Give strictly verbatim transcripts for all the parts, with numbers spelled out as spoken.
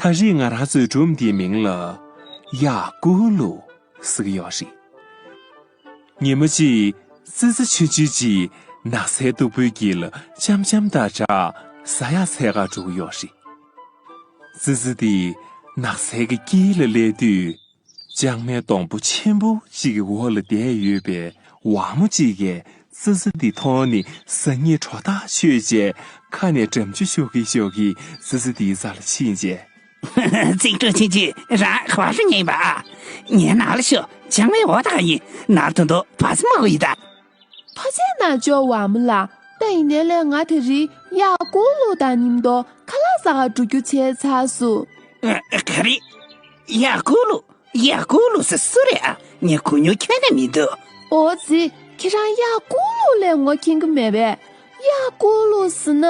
ད་རེས་ང་རང་ཚོའི་སྒྲུང་འདིའི་མིང་ལ་གཡག་ཀུ་ལུ་ཟེར་གྱི་ཡོད་རེད། ཉི་མ་གཅིག་ཙི་ཙི་ཆུང་ཆུང་གཅིག་ནགས་ཚལ་སྟུག་པོའི་དཀྱིལ་ལ་འཆམ་འཆམ་དང་སྦྲགས་ཟ་ཡག་འཚོལ་གར་འགྲོ་གི་ཡོད་རེད། ཙི་ཙི་དེ་ནགས་ཚལ་གྱི་དཀྱིལ་ལ་སླེབས་དུས། ལྕང་མའི་སྡོང་པོ་ཆེན་པོ་གཅིག་གི་འོག་ལ་བསྡད་ཡོད་པའི་ཝ་མོ་གཅིག་གིས་ཙི་ཙི་དེ་མཐོང་ནས་ཟ་སྙིང་དྲོ་ཐག་ཆོད་རྗེས། ཁ་ནས་འགྲམ་ཆུ་ཤོར་གིན་ཤོར་གིན་ཙི་ཙི་དེའི་རྩ་ལ་ཕྱིན་རྗེས། ཙིག་ཕྲུག་ཆུང་ཆུང་རང་ག་པར་འགྲོ་མཁན་ཡིན་པ་ཨ། ངའི་ནང་ལ་ཤོག་ལྕང་མའི་འོག་ད་ག་ཡིན། ནར་དོན་དུ་བ་ཚ་མ་གོ་ཡིན་ད། ཐུགས་རྗེ་གནང་ཆོག་ཝ་མོ་ལགས། ད་ཡིན་ནའི་ལས་ང་དེ་རིང་གཡག་ཀུ་ལུ་དང་མཉམ་དུ་ཁ་ལག་ཟ་གར་འགྲོ་རྒྱུ་བྱས་ཚར་སོང་། ཨ། ག་རེ། གཡག་ཀུ་ལུ། གཡག་ཀུ་ལུ་ཟེར་སུ་རེད་ཨ། ངས་གོ་མྱོང་ཁྱོན་ནས་མི་འདུག་འོ་ཙི། ཁྱེད་རང་གཡག་ཀུ་ལུ་ལས་ངོ་མཁྱེན་གི་མེད་པས། གཡག་ཀུ་ལུ་ཟེར་ན།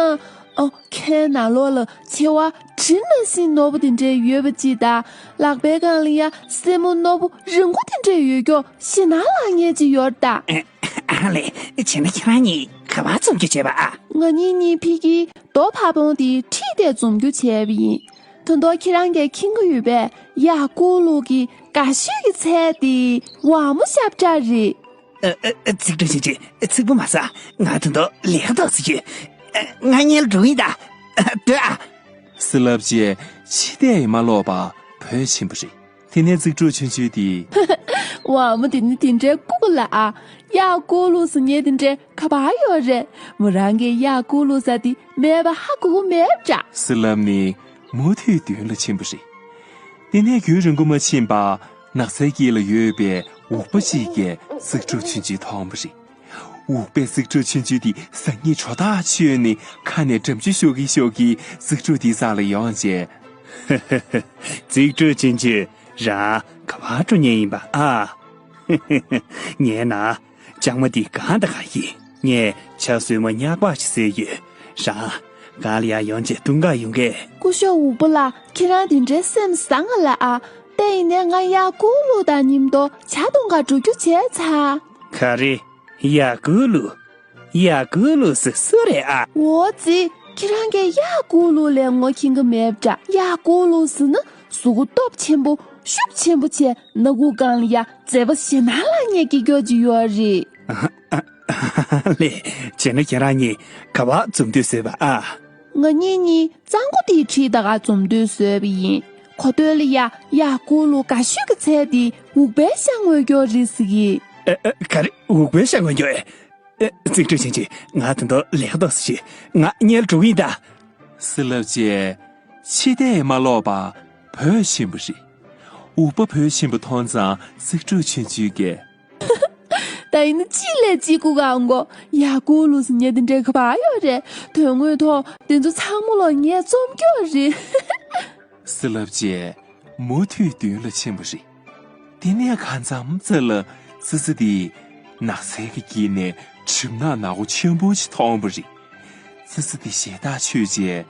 ཨོ། ཁའི་ནང་ལོགས་ལ་མཆེ་བ་གྲི་ནང་བཞིན་ནོར་བུ་དེ་འདྲས་ཡོད་པ་ཅིག་དང་། ལག་པའི་སྒང་ལ་ཡ་སེན་མོ་ནོར་བུ་རིང་པོ་དེ་འདྲས་ཡོད་ཀྱོག་ཞེད་སྣང་ལངས་མཁན་ཅིག་ཡོད་རེད་ད། ཨ་ལེ། བྱས་ན་ཁྱེད་རང་གཉིས་ག་པར་འཛོམས་རྒྱུ་བྱས་པ་ཨ། ང་གཉིས་གཉིས་ཕ་གིའི་རྡོ་ཕ་བོང་དེ་ཁྲིད་དེ་འཛོམས་རྒྱུ་བྱས་པ་ཡིན། ད་དུང་ཁྱེད་རང་གིས་མཁྱེན་གྱི་ཡོད་པས། གཡག་ཀུ་ལུ་གི་དགའ་ཤོས་ཀྱི་ཚལ་དེ་ཝ་མོ་ཤབ་བྲག་རེད། ཨ། ཨ། ཨ། ཚིག་འབྲུ་ཆུང་ཆུང་། ཚིག་པ་མ་ཟ། ང་ད་དུང་ལས་ཀ་ཏོག་ཙམ་ཡོད། ཨ། ང་གཉིས་ལ་འགྲོ་གི་ཡིན་ད། ཨ། སྡོད་ཨ། ཟེར་ལབ་རྗེས་ཕྱི་བལྟས་ཡང་མ་ལོག་པར་བུད་ཕྱིན་པ་རེད། དེ་ནས་ཙིག་ཕྲུག་ཆུང་ཆུང་དེས། ཝ་མོ་དེ་ནི་དེ་འདྲའི་ལྐུགས་ལ་ཨ། གཡག་ཀུ་ལུ་ཟེར་མཁན་དེ་འདྲ་ག་པར་ཡོད་རེད། མོ་རང་གིས་གཡག་ཀུ་ལུ་ཟེར་དེ་མེད་པ་ཧ་གོ་གི་མེད་པ་འདྲ། ཟེར་ལབ་ནས་མུ་མཐུད་མདུན་ལ་ཕྱིན་པ་རེད། དེ་ནས་རྒྱུན་རིང་པོ་མ་ཕྱིན་པར་ནགས་ཚལ་དཀྱིལ་ལ་ཡོད་པའི་འུག་པ་གཅིག་གིས་ཙིག་ཕྲུག་ཆུང་ཆུང་མཐོང་བ་རེད། འུག་པས་ཙིག་ཕྲུག་ཆུང་ཆུང་དེ་ཟ་སྙིང་དྲོ་ཐག་ཆོད་ནས་ཁ་ནས་འགྲམ་ཆུ་ཤོར་གིན་ཤོར་གིན་ཙིག་ཕྲུག་དེའི་རྩ་ལ་ཡོང་རྗེས། ཙིག་ཕྲུག་ཆུང་ཆུང་རང་ག་པར་འགྲོ་མཁན་ཡིན་པ་ཨ། ངའི་ནང་ལྕང་མ་འདི་གང་དང་གང་ཡིན། ངས་ཇ་བསྲོས་མ་ཉག་པ་ཞིག་བཟས་ཡོད། རང་སྒང་ལ་ཡར་ཡོང་རྗེས་འཐུང་ག་ཡོང་གས། སྐུ་ཞབས་འུག་པ་ལགས། ཁྱེད་རང་འདི་འདྲའི་སེམས་བཟང་ང་ལ་ཨ། དེ་ཡིན་ནའི་ང་གཡག་ཀུ་ལུ་དང་མཉམ་དུ་ཇ་འཐུང་ག་འགྲོ་རྒྱུ་བྱས་ཚར། ག་རེ། གཡག་ཀུ་ལུ། གཡག་ཀུ་ལུ་ཟེར་སུ་རེད་ཨ། འོ་ཙི། ཁྱེད་རང་གིས་གཡག་ཀུ་ལུ་ལས་ངོ་མཁྱེན་གི་མེད་པ་འདྲ། གཡག་ཀུ་ལུ་ཟེར་ན་གཟུགས་པོ་སྟོབས་ཆེན་པོ་ཤུགས་ཆེན་པོ་བྱས། སྣ་ཁུག་སྒང་ལ་ཡ་མཛེས་པ་ཞེད་སྣང་ལངས་མཁན་སྐྱེ་ཀྱོག་ཅིག་ཡོད་རེད། ལེ། བྱས་ན་ཁྱེད་རང་གཉིས་ག་པར་འཛོམས་འདོད་བཟོས་པ་ཨ། ང་གཉིས་གཉིས་གཙང་པོ་དེའི་འཁྲིས་ད་ག་འཛོམས་འདོད་བཟོས་པ་ཡིན། གོ་ཐོས་ལ་ཡ་གཡག་ཀུ་ལུ་དགའ་ཤོས་ཀྱི་ཚལ་དེ་འུག་པའི་ཤ་ངོས་ཀྱོག་རེད་ཟེར་གི། ཨ། ཨ། ག་རེ། འུག་པའི་ཤ་ངོས་ཀྱོག་ཨེ། ཨེ། ཙིག་ཕྲུག་ཆུང་ཆུང་། ང་ད་དུང་ལས་ཀ་ཏོག་ཙམ་ཞིག་ང་གཉིས་ལ་འགྲོ་གི་ཡིན་ད། ཟེར་ལབ་རྗེས་ཕྱི་བལྟས་མ་ལོག་པར་བུད་ཕྱིན་པ་རེད། འུག་པ་བུད་ཕྱིན་པ་མཐོང་ཙང་ཙིག་ཕྲུག་ཆུང་ཆུང་གིས། ད་ཡིན་ན་གཅིག་ལས་གཅིག་སྐུ་གང་གོ། གཡག་ཀུ་ལུ་ཟེར་མཁན་དེ་འདྲ་ག་པར་ཡོད་རེད། དོན་དངོས་ཐོག་དེ་ཚོ་ཚང་མ་ལོ་ངས་རྩོམ་ཀྱོག་རེད། ཟེར་ལབ་རྗེས་མུ་མཐུད་མདུན་ལ་ཕྱིན་པ་རེད། དེ་ནས་གང་འཚམ་ཙམ་ལ་ཙི་ཙི་དེས་ནགས་ཚལ་གྱི་དཀྱིལ་ནས་གྲིབ་ནག་ནག་པོ་ཆེན་པོ་ཞིག་མཐོང་བ་རེད། ཙི་ཙི་དེ་ཞེད་ཐག་ཆོད་རྗེས་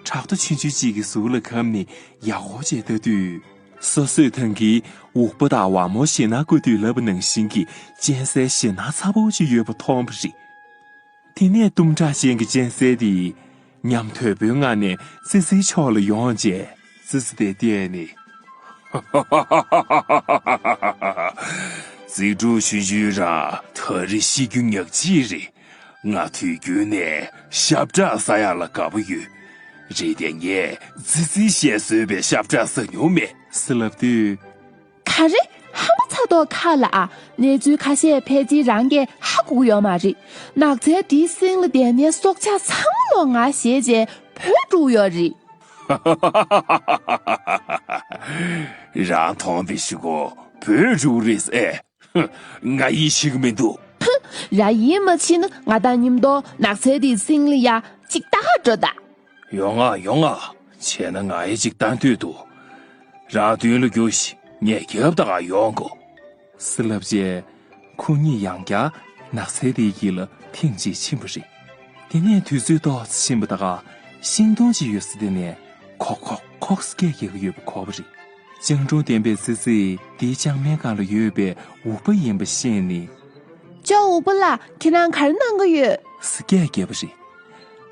བྲག་རྡོ་ཆུང་ཆུང་གཅིག་གི་ཟུར་ལ་བསྒམས་ནས་ཡག་པོ་བྱས་ལྟ་དུས། སོ་སོས་ད་གིན་འུག་པ་དང་ཝ་མོར་ཞེད་སྣང་བསྐུལ་དུས་ལབ་པ་ནང་བཞིན་གྱི་གཅན་གཟན་ཞེད་སྣང་ཚ་པོ་ཞིག་ཡོད་པ་མཐོང་བ་རེད། དེ་ནས་གཏུམ་དྲག་ཅན་གྱི་གཅན་གཟན་དེས་ཉམ་དོད་པོའི་ངང་ནས་ཙི་ཙིའི་ཕྱོགས་ལ་ཡོང་རྗེས་ཙི་ཙི་དེ་བལྟས་ནས། ཙིག་ཕྲུག་ཆུང་ཆུང་རང་ད་རེས་ཤི་རྒྱུ་ཉག་གཅིག་རེད། ང་དུས་རྒྱུན་ནས་ཤབ་བྲག་ཟ་ཡག་ལ་དགའ་པོ་ཡོད། རེད་དེ་ངས་ཙི་ཙིས་ཞལ་བཟོས་པའི་ཤབ་བྲག་ཟ་མྱོང་མེད། ཟེར་ལབ་དུས། ག་རེ། ཧམ་པ་ཚ་མདོག་ཁ་ལ་ཨ། གནས་ཚུལ་ཁ་ཤས་ཕལ་ཆེར་རང་གིས་ཧ་གོ་གི་ཡོད་མ་རེད། ནགས་ཚལ་འདིའི་གསེང་ལ་བསྡད་མཁན་སྲོག་ཆགས་ཚང་མ་ལོ་ང་ཞེད་བྱས་བུད་འགྲོ་གི་ཡོད་རེད། རང་མཐོང་བའི་གཞུག་གུ་བུད་འགྲོ་གི་རེད་ཨེ། ཧུ། ང་ཡིད་ཆེས་ཀྱི་མི་འདུག་རང་ཡིད་མ་ཆེས་ན་ང་དང་མཉམ་དུ་ནགས་ཚལ་འདིའི་གསེང་ལ་ཡ་གཅིག་ལྟ་ག་འགྲོ་ད། ཡོང་ང་ཡོང་ང་། བྱས་ན་ང་ཡི་གཅིག་ལྟ་འདོད་འདུག་རང་མདུན་ལ་རྒྱུགས་ཤིག་ངས་རྒྱབ་ལྟ་ག་ཡོང་གོ། ཟེར་ལབ་རྗེས་ཁོ་གཉིས་ཡང་བསྐྱར་ནགས་ཚལ་དེའི་དཀྱིལ་ལ་ཐེངས་གཅིག་ཕྱིན་པ་རེད། དེ་ནས་དུས་ཚོད་ཏོག་ཙམ་ཕྱིན་པ་ད་ག་ཤིང་སྡོང་ཅིག་ཡོད་ས་དེ་ནས་ཁོག་ཁོག་ཁོག་སྐད་རྒྱག་གི་ཡོད་པ་གོ་བ་རེད། སྤྱང་གྲུང་ལྡན་པའི་ཙི་ཙིས་དེའི་ལྕང་མའི་སྒང་ལ་ཡོད་པའི་འུག་པ་ཡིན་པ་ཤེས་ནས། ཅོ་འུག་པ་ལགས། ཁྱེད་རང་ག་རེ་གནང་གི་ཡོད། ཟེར་སྐད་བརྒྱབ་པ་རེད།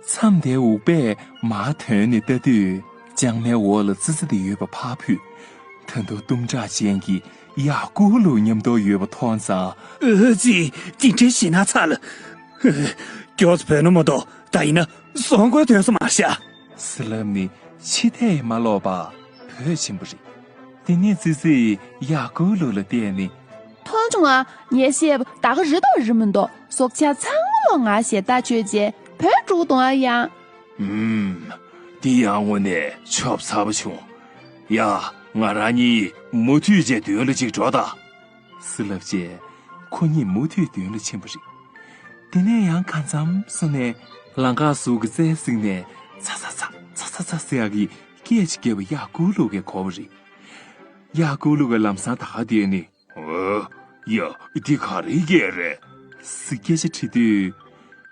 མཚམས་དེར་འུག་པས་མར་ཐོན་ནས་ལྟ་དུས། ལྕང་མའི་འོག་ལ་ཙི་ཙི་དེ་ཡོད་པ་ཕར་ཕུད། ད་དུང་གཏུམ་དྲག་ཅན་གྱི་གཡག་ཀུ་ལུ་མཉམ་དུ་ཡོད་པ་མཐོང་ཙང་། ཨ་ཙི། དེ་འདྲའི་ཞེད་སྣང་ཚ་ལ། མགྱོགས་སུ་བུད་ན་མ་གཏོགས་ད་ཡིན་ན་སྲོག་མགོའི་དོན་སུ་མ་ཤ། ཟེར་ལབ་ནས་ཕྱི་བལྟས་མ་ལོག་པར་བོད་ཕྱིན་པ་རེད། དེ་ནས་ཙི་ཙིས་གཡག་ཀུ་ལུ་ལ་བལྟས་ནས། མཐོང་བྱུང་ཨ། ངས་བཤད་པ་ད་ག་རེད་དང་རེད་མི་འདུག་སྲོག་ཆགས་ཚང་མ་ལ་ང་ཞེ་ཐག་ཆོད་རྗེས་བོད་འགྲོ་དང་ཨ་ཡང་། ཨུམ། འདི་ཡང་དངོས་གནས་ཆོབ་ཚ་པོ་བྱུང་། ཡ། ང་རང་གཉིས་མུ་མཐུད་བྱས་མདུན་ལ་ཅིག་འགྲོ་དང་། ཟེར་ལབ་རྗེས་ཁོ་གཉིས་མུ་མཐུད་མདུན་ལ་ཕྱིན་པ་རེད། དེ་ནས་ཡང་གང་འཚམ་སོང་ནས་ལམ་ཁ་ཟུར་གྱི་རྩྭའི་གསེང་ནས་ཚ་ཚ་ཚ་ཚ་ཚ་ཚ་ཟེར་ཡག་གི་སྐད་ཅིག་བརྒྱབ་པ་གཡག་ཀུ་ལུ་གིས་གོ་བ་རེད། གཡག་ཀུ་ལུ་གིས་ལམ་སང་ད་ག་བསྡད་ནས། ཨོ། ཡ། འདི་ག་རེའི་སྐད་རེད། ཟེར་སྐད་ཆ་དྲིས་དུས།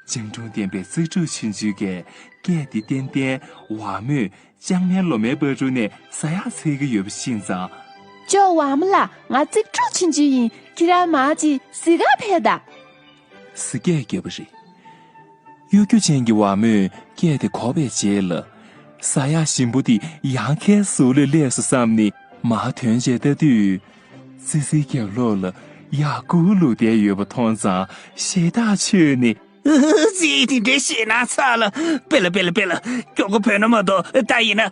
སྤྱང་གྲུང་ལྡན་པའི་ཙག་ཕྲུག་ཆུང་ཆུང་གིས་སྐད་དེ་ཏན་ཏན་ཝ་མོས་ལྕང་མའི་ལོ་མའི་སྤ་རོ་ནས་ཟ་ཡག་འཚོལ་གྱི་ཡོད་པ་ཤེས་ཙང་། ཅོ་ཝ་མོ་ལགས། ང་ཙག་ཕྲུག་ཆུང་ཆུང་ཡིན། ཁྱེད་རང་མར་ཅིག་གཟིགས་གར་ཕེབས་དང་། ཟེར་སྐད་བརྒྱབ་པ་རེད། གཡོ་སྒྱུ་ཅན་གྱི་ཝ་མོས་སྐད་དེ་གོ་བའི་རྗེས་ལ། ཟ་ཡག་ཞིམ་པོ་དེ་ཡང་ཁའི་ཟུར་ལ་སླེབས་སོང་བསམ་ནས་མར་ཐོན་བྱས་ལྟ་དུས། ཙི་ཙིའི་རྒྱབ་ལོགས་ལ་གཡག་ཀུ་ལུ་བསྡད་ཡོད་པ་མཐོང་ཙང་ཞེ་ཐག་ཆོད་ནས། ཨ་ཙི། དེ་འདྲའི་ཞེད་སྣང་ཚ་ལ། པེ་ལ་པེ་ལ་པེ་ལ། མགྱོགས་པོ་བུད་ན་མ་གཏོགས་ད་ཡིན་ན་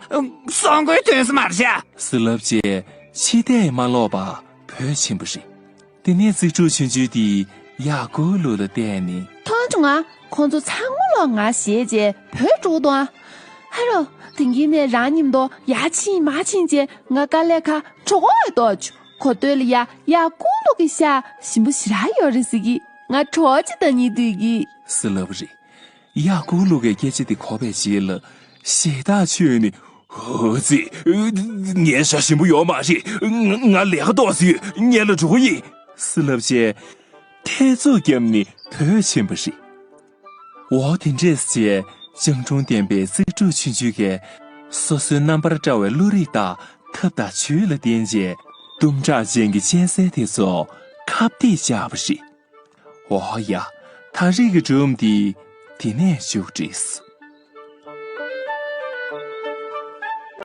སྲོག་མགོའི་དོན་སུ་མ་ཤ། ཟེར་ལབ་རྗེས་ཕྱི་བལྟས་མ་ལོག་པར་བོད་ཕྱིན་པ་རེད། དེ་ནས་ཙག་ཕྲུག་ཆུང་ཆུང་དེས་གཡག་ཀུ་ལུ་ལ་བལྟས་ནས། མཐོང་བྱུང་ཨ། ཁོང་ཚོ་ཚང་མ་ལོག་ང་ཞེད་བྱས་བོད་འགྲོ་དང་། ཧ་རོ། དེང་གི་ནས་རང་མཉམ་དུ་ཡར་ཕྱིན་མར་ཕྱིན་བྱས་ང་དཀའ་ལས་ཁག་གྲོགས་པོ་ཡོད་དོ། གོ་ཐོས་ལ་ཡ་གཡག་ཀུ་ལུ་གི་ཤ་ཞིམ་པོ་ཞེ་དྲག་ཡོད་རེད་ཟེར་གི། ང་གྲོགས་ཅིག་དང་གཉིས་སྡོད་གི། ཟེར་ལབ་པ་རེད། གཡག་ཀུ་ལུ་གིས་སྐད་ཆ་དེ་གོ་བའི་རྗེས་ལ་ཞེ་ཐག་ཆོད་ནས། ཨོ་ཙི། ངའི་ཤ་ཞིམ་པོ་ཡོད་མ་རེད། ང་ང་ལས་ཀ་ཏོག་ཙམ་ཡོད། ངས་ལ་འགྲོ་གི་ཡིན། ཟེར་ལབ་བྱས་ཐལ་ཚུགས་བརྒྱབ་ནས་བྲོས་ཕྱིན་པ་རེད། འོ། དེ་འདྲས་བྱས་སྤྱང་གྲུང་ལྡན་པའི་ཙག་ཕྲུག་ཆུང་ཆུང་གིས་སོ་སོའི་རྣམ་པར་བཀྲ་བའི་བློ་རིག་དང་ཐབས་དང་ཇུས་ལ་བརྟེན་བྱས་གཏུམ་དྲག་ཅན་གྱི་གཅན་གཟན་དེ་ཚོ་ཁ་གཏད་བཅག་པ་རེད། འོ་ཡ། ད་རེས་ཀྱི་སྒྲུང་འདི་འདི་ནས་མཇུག་བསྒྲིལ།